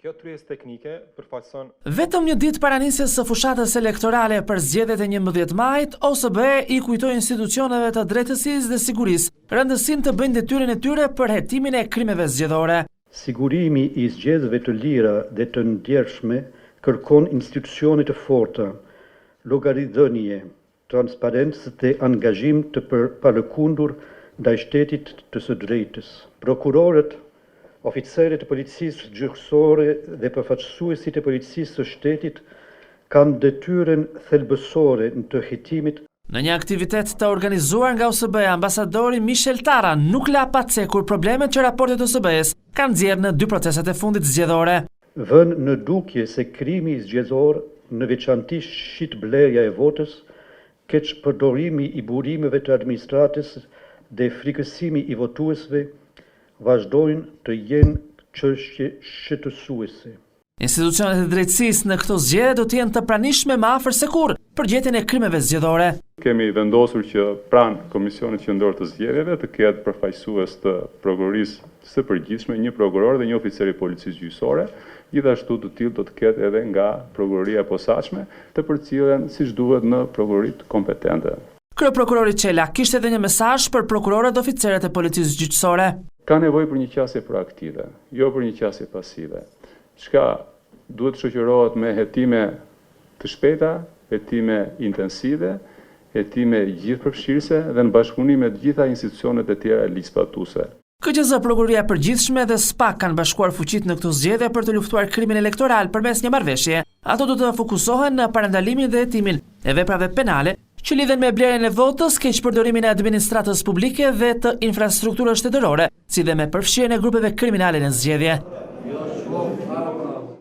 Kjo tryezë teknike përfaqëson Vetëm një ditë para nisjes së fushatës elektorale për zgjedhjet e 11 majit, OSBE i kujtoi institucioneve të drejtësisë dhe sigurisë rëndësinë të bëjnë detyrën e tyre për hetimin e krimeve zgjedhore. Sigurimi i zgjedhjeve të lira dhe të ndershme kërkon institucione të forta, llogaridhënie, transparencë dhe angazhim të palëkundur ndaj shtetit të së drejtës. Prokurorët, oficerët e policisë gjyqësore dhe përfaqësuesit e policisë së shtetit kanë detyrën thelbësore të hetimit. Në një aktivitet të organizuar nga OSBE, ambasadori Michel Tara nuk la pa cekur problemet që raportet e OSBE-s kanë nxjerrë në dy proceset e fundit zgjedhore. Vënë në dukje se krimi zgjedhor, në veçanti shitblerja e votës, keqpërdorimi i burimeve të administratës dhe frikësimi i votuesve, vazhdojnë të jenë çështje shqetësuese. Institucionet e drejtësisë në këto zgjedhje do të jenë të pranishme më afër se kurrë për gjetjen e krimeve zgjedhore. Kemi vendosur që pranë Komisionit Qendror të Zgjedhjeve të ketë përfaqësues të Prokurorisë së Përgjithshme, një prokuror dhe një oficer i Policisë Gjyqësore, gjithashtu të tillë do të ketë edhe nga Prokuroria e Posaçme, të përcillen siç duhet në prokuroritë kompetente. Kryeprokurori Çela kishte edhe një mesazh për prokurorët dhe oficerët e Policisë Gjyqësore. Ka nevojë për një qasje proaktive, jo për një qasje pasive, çka duhet të shoqërohet me hetime të shpejta, hetime intensive, hetime gjithëpërfshirëse dhe në bashkëpunim me të gjitha institucionet e tjera ligjzbatuese. KQZ, Prokuroria e Përgjithshme dhe SPAK kanë bashkuar fuqitë në këto zgjedhje për të luftuar krimin elektoral përmes një marrëveshjeje. Ato do të fokusohen në parandalimin dhe hetimin e veprave penale që lidhen me blerjen e votës, keqpërdorimin e administratës publike dhe të infrastrukturës shtetërore, si dhe me përfshirjen e grupeve kriminale në zgjedhje.